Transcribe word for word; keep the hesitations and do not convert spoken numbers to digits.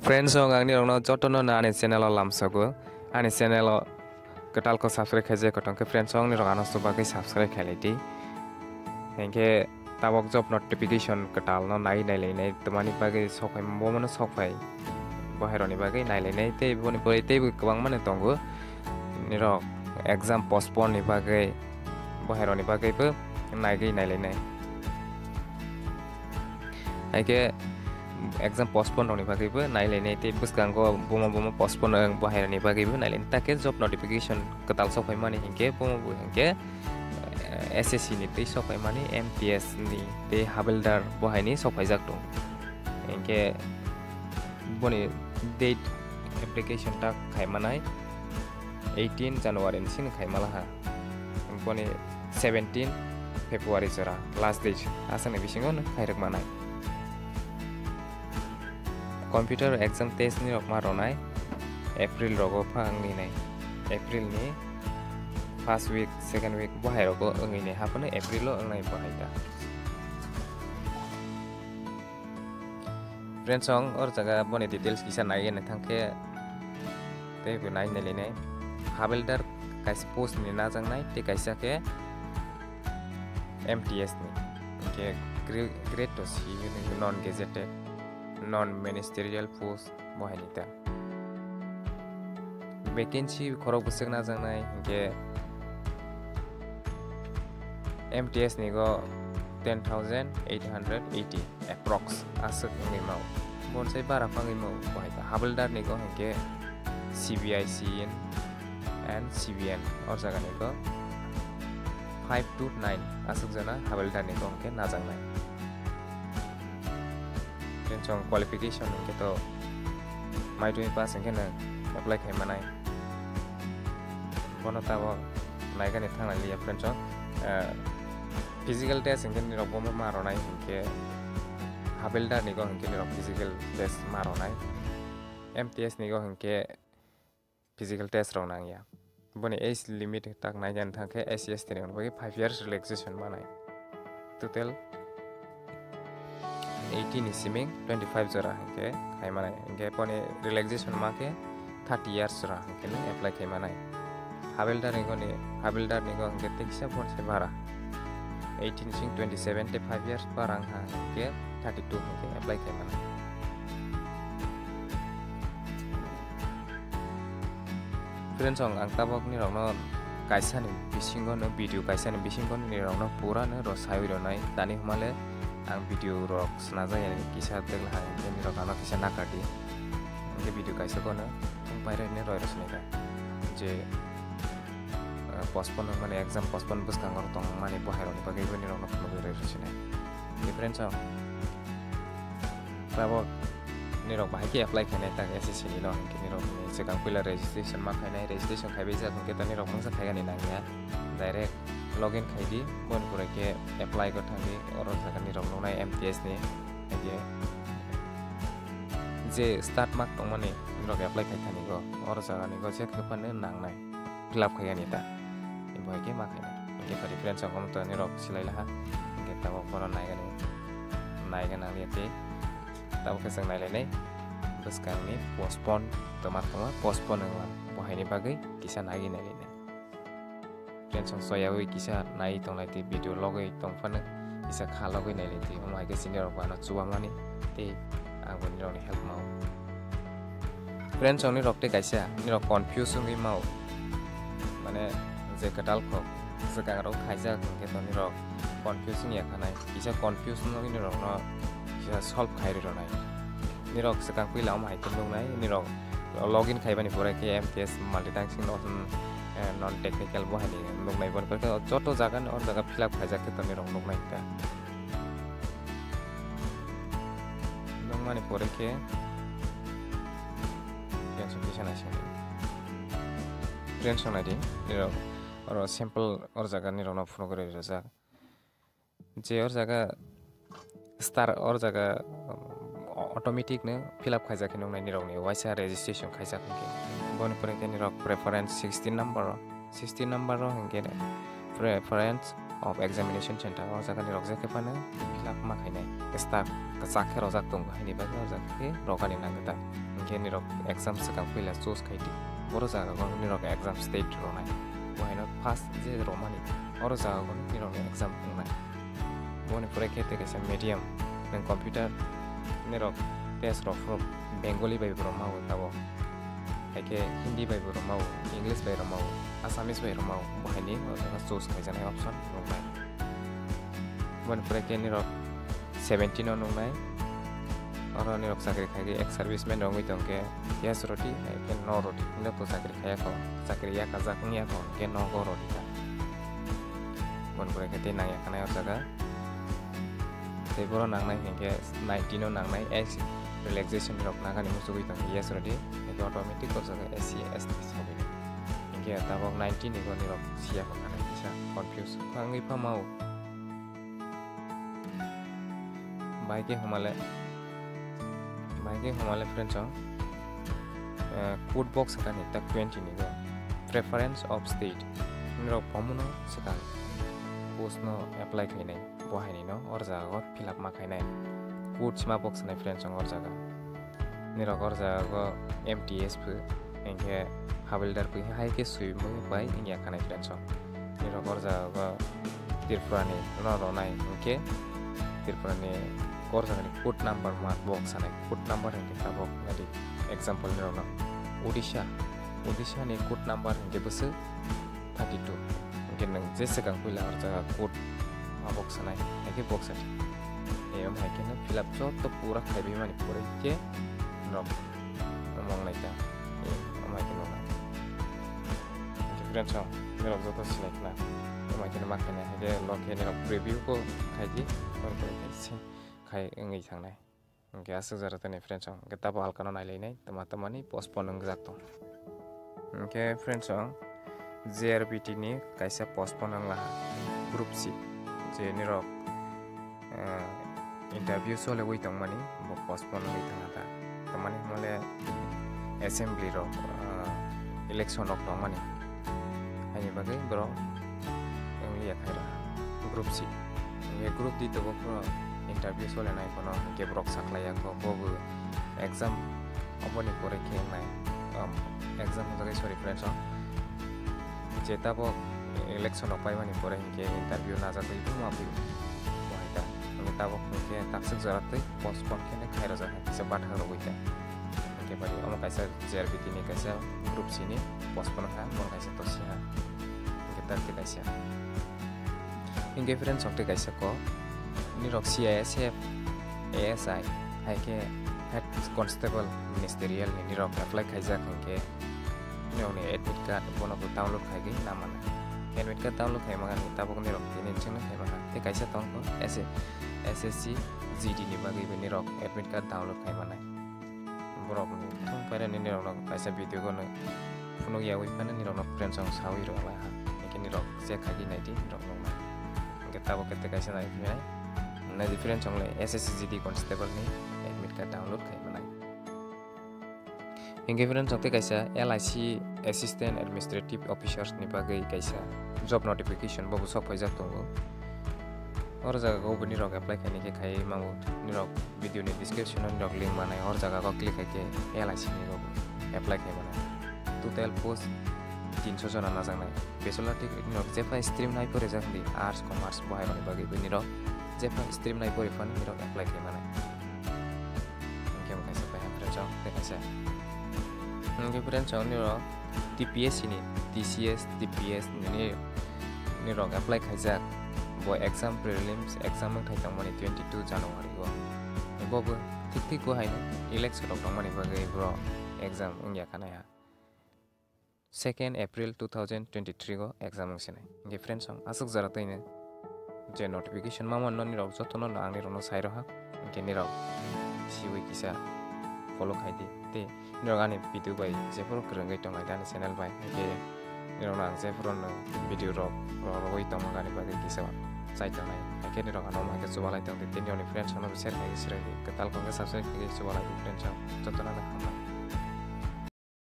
Friends rok, ang nirokno jotono no ani channel o lamsogo. Ani channel o kwtal khe subscribe khaijak kwtang khe friends rok, nirok ano bagwi subscribe khailai di. Hinkhe tabok job notification kwtal no nai nai lainai, tamani bagwi sok phai, bomono sok phai. Bo hairokni bagwi nai lainai tei boni pore teibo kwbangma no tongo. Nirok exam postpone ni bagwi, bo hairokni bagwibo naigwi nai lainai. Haikhe exam postpone rokni bagwibo nai lainai tei bwskango bomo bomo postpone wng bo hairokni bagwibo nai lainai. Takhe job notification kwtal sok phaimani hinkhe bomo bo hinkhe, eh, S S C ni twi sok phaimani M T S ni tei Havildar bo haini sok phaijak tongo. Hinkhe boni date application ta khaimanai eighteen January ni sini khaimalaha. Boni seventeen February jora last date, aswkni bisingo no khairok manai. Computer exam test ni rok ma ronai April rogo pha wngwi nai. April ni first week, second week bo hai rogo wngwi nai, haphano April o wngnai bo hai ta. Friends, ang or jaga boni details kisa nai nai thangkhe tei bo nai nai lainai. Havildar kaisa post ni najaknai tei kaisa khe M T S ni, hinkhe gre-, grade to C non gazetted, non ministerial post bo hai ni ta. Vacancy khorok bwswk najaknai hinkhe M T S ni go ten thousand eight hundred eighty approx aswk wngwi mao. Bonsai bara phangwi mao bo hai ta. Havildar ni go hinkhe C B I, C N and C B N, or jaga ni go five to nine aswk jona Havildar ni go hinkhe najaknai. Friends, ang qualification hinkhe to maitumi pass hinkhe no apply khai manai. Bono tabok naigani thangnai liya friends, ang, eh, physical test hinkhe nirok bomo ma ronai hinkhe Havildar ni go hinkhe nirok physical test ma ronai. M T S ni go hinkhe physical test rok nangya. Boni age limit tak nai jani thangkhe S C S T ni bagwi five years relaxation manai. Total eighteen ni siming twenty five jora hinkhe khai manai. Hinkhe boni relaxation ma khe thirty years jora hinkhe no apply khai manai. Havildar ni goni, Havildar ni go hinkhe tekisa boni se bara. Eighteen sing twenty seven tei five years bara wngkha hinkhe thirty two hinkhe apply khai manai. Friends, ang, ang tabok nirokno kaisani bisingo no, video kaisani bisingo nirokno pura no ro sai ronai. Tani humale ang video rok snajak yani kisa degla hai, nirok ano kisa nakardi. Hinkhe video kaisa kono thung pairok ni roi rosni ka je, eh, postpone mani exam postpone bwskango tong mani bo hai rokni bagwi bo nirokno phunugwi roi rosni. Friends, ang Tabok nirok bahai khe apply khainai tak S S C ni no, hinkhe nirok ni swkang puila registration ma khainai, registration khaibai jak hinkhe to nirok mungsa khaigani nangya, direct login khai di, boni pore khe apply go thang di, oro jaga nirok nuknai M T S ni, hinkhe je start mark tongmani nirok apply khai thani go, oro jaga ni go je khe phano nangnai. Fill up khaigani ta. Bo hai khe ma khainai. Hinkhe pari friends, ang omo to nirok silai laha. Hinkhe tabok bono naigani, naiga nangya tei tabok khe chwng nailainai. Bwskangni postpone tongma tongma postpone wngma. Bo haini bagwi kisa naiwi nailainai. Friends, ang soyawi kisa naiwi tonglai tei video logwi tongphano kisa kha logwi nailai tei omo hai khe chini rok bo ano chubamani tei ang bo nirokni help mao. Friends, ang nirok tei kaisa nirok confuse wngwi mao, mane je kwtal kok swkang rok khaijak hinkhe to nirok confuse wngya khanai, kisa confuse wngwi nirokno kisa solve khai rwnai. Nirok swkang puila omo hai khe nuknai, nirok login khaibani pore khe M T S multitasking no, hmm, eh, non technical bo hai ni nuknai, boni pore khe joto jaga ni o jaga fill up khaijak khe to nirok nuknai ta. Nukmani pore khe friends rok kisa naising di. Friends rok nai di, nirok oro sample or jaga nirok no phunugwi rwi rwjak. Je or jaga star or jaga, um, automatic no fill up khaijak khe nuknai nirok ni waisa registration khaijak hinkhe. Boni pore khe nirok preference sixteen number o, sixteen number o hinkhe preference of Examination Center, o jaga nirok je khe phano fill up ma khainai, staff kwchak khe rojak tongo, haini bagwi o jaga khe rogani nangkha. Hinkhe nirok exam swkang puila choose khai di, boro jaga o nirok exam state ronai, bo haino first je romani, oro jaga o nirokni exam wngnai. Boni pore khe tei kaisa medium, nwng computer nirok test rok phuru Bengali bai bo rok ma o tabok. Hai khe Hindi bai bo rok ma o, English bai rok ma o, Assamese bai rok ma o, bo haini o jaga choose khaijaknai option rok nai. Boni pore khe nirok seventeen o nuknai. Oro nirok chakri khai khe ex serviceman rok wngwi tong khe yes rodi, hai khe no rodi. Nirok to chakri khaiya kho, chakri yakajak wngya kho, hinkhe no go rodi kha. Boni pore khe tei nangya khanai o jaga. Tei boro nangnai hinkhe nineteen o nangnai, age relaxation rok nangani muchugwi tong khe yes rodi. Hinkhe automatic o jaga S C S T sawi. Hinkhe tabok nineteen ni bo nirok siya kho khanai kisa confuse wngwi pha ma o. Bai khe humale, bai khe humale friends o, eh, code box sakani tak twenty ni go, preference of state. Nirok bomono swkang post no apply khainai, bo haini no or jaga o fill up ma khainai. Code sima box sanai friends o or jaga. Nirok or jaga o M T S phu, hinkhe havildar phu, hai khe swi mui bai wngya khanai friends o. Nirok or jaga o Tripura ni no ronai hinkhe Tripura ni or jaga ni code number ma box sanai. Code number hinkhe tabok nadi example nirok no Odisha, Odisha ni code number hinkhe bwswk thirty two. Hinkhe nwng je swkang puila o jaga code ma box sanai, hai khe box sanai. Em hai khe no fill up joto pura khai bai mani pore khe norok omo wngnai ta. Em, omo hai khe nuknai. Hinkhe friends o, norok joto sinai khna. Omo hai khe no ma khainai, hai khe lo khe norok preview bo khai di, oro khai wngwi thangnai. Hinkhe aswk jora tani friends o, hinkhe tabo alkano nailainai, tama tamani postpone wngjak tong. Hinkhe friends o, J R B T ni kaisa postpone wnglaha, group C, je nirok, eh, interview solewi tongmani, bo postpone wngwi thangkha ta. Tamani hwnmale assembly rok, eh, election rok tongmani. Haini bagwi borok wngya khairok group C. Hinkhe group D tabok phano interview solenai phano hinkhe borok saklaiya kho, bobo exam oboni pore khe wngnai. Um, exam hwnjagwi, sorry friends o. Je tabok election rok paimani pore hinkhe interview najagwi phano ma phio. Bo hai ta. Hinkhe tabok hinkhe takswk jora twi postpone khe khairojak hai kisa bathang rogwi ta. Hinkhe bari omo kaisa J R B T ni kaisa group C ni postpone kha, omo kaisa tosi ha. Hinkhe tak tei kaisa. Hinkhe friends, chwng tei kaisa kok. Nirok C I S F, A S I, hai khe Head Constable Ministerial ni nirok apply khaijak hinkhe nirokni admit card bono bo download khaigwi na mano. Admit card download khaima gani tabuk nirok tini chwngno khaima kha. Tei kaisa tongkho S S C G D ni bagwi bo nirok admit card download khai manai. Borokni thung pairani nirokno kaisa video bono phunuk yawi phano nirokno friends rok sawi rwlai ha. Hinkhe nirok check khaigwi naidi, nirok nuknai. Hinkhe tabuk khe tei kaisa nai phinai. Naidi friends rok le S S C G D constable ni admit card download khai manai. Hinkhe friends rok tei kaisa L I C Assistant Administrative Officers ni bagwi kaisa job notification bobo sok phaijak tongo. Oro jaga o bo nirok apply khainai khe khai mango, nirok video ni description o nirok link manai, oro jaga o click khai khe L I C ni rok apply khai manai. Total post tinso jona najaknai. Bachelor degree nirok jepha stream nai pore jak di, arts, commerce, bo hai rokni bagwi bo nirok jepha stream nai pore phano nirok apply khai manai. Hinkhe bo kaisa pai friends rok tei kaisa. Hinkhe friends rok nirok T P S C ni, T C S, T P S ni, nirok apply khaijak. Bo exam prelims exam wngthai tongmani twenty two January o. Bo bo thik thik bo haino election rok tongmani bagwi bro exam wngya khanai ha. Second April two thousand twenty three o exam wngsinai. Hinkhe friends rok aswk jora twino je notification ma manno nirok jotono no ang nirokno sai rwha. Hinkhe nirok siwi kisa follow khai di. Tei nirok ani video bai jephuru kwrwngwi tonglaidi ani channel bai. Hinkhe nirokno ang jephuru no video rok rw-, rwui tongma gani bagwi kisa chai tongnai. Hinkhe nirok ano omo hai khe chubalai tongdi. Tei nirokni friends rokno bo share khai srwidi. Kwtal kok khe subscribe khai chubalai di friends rok. Jotono no hambai.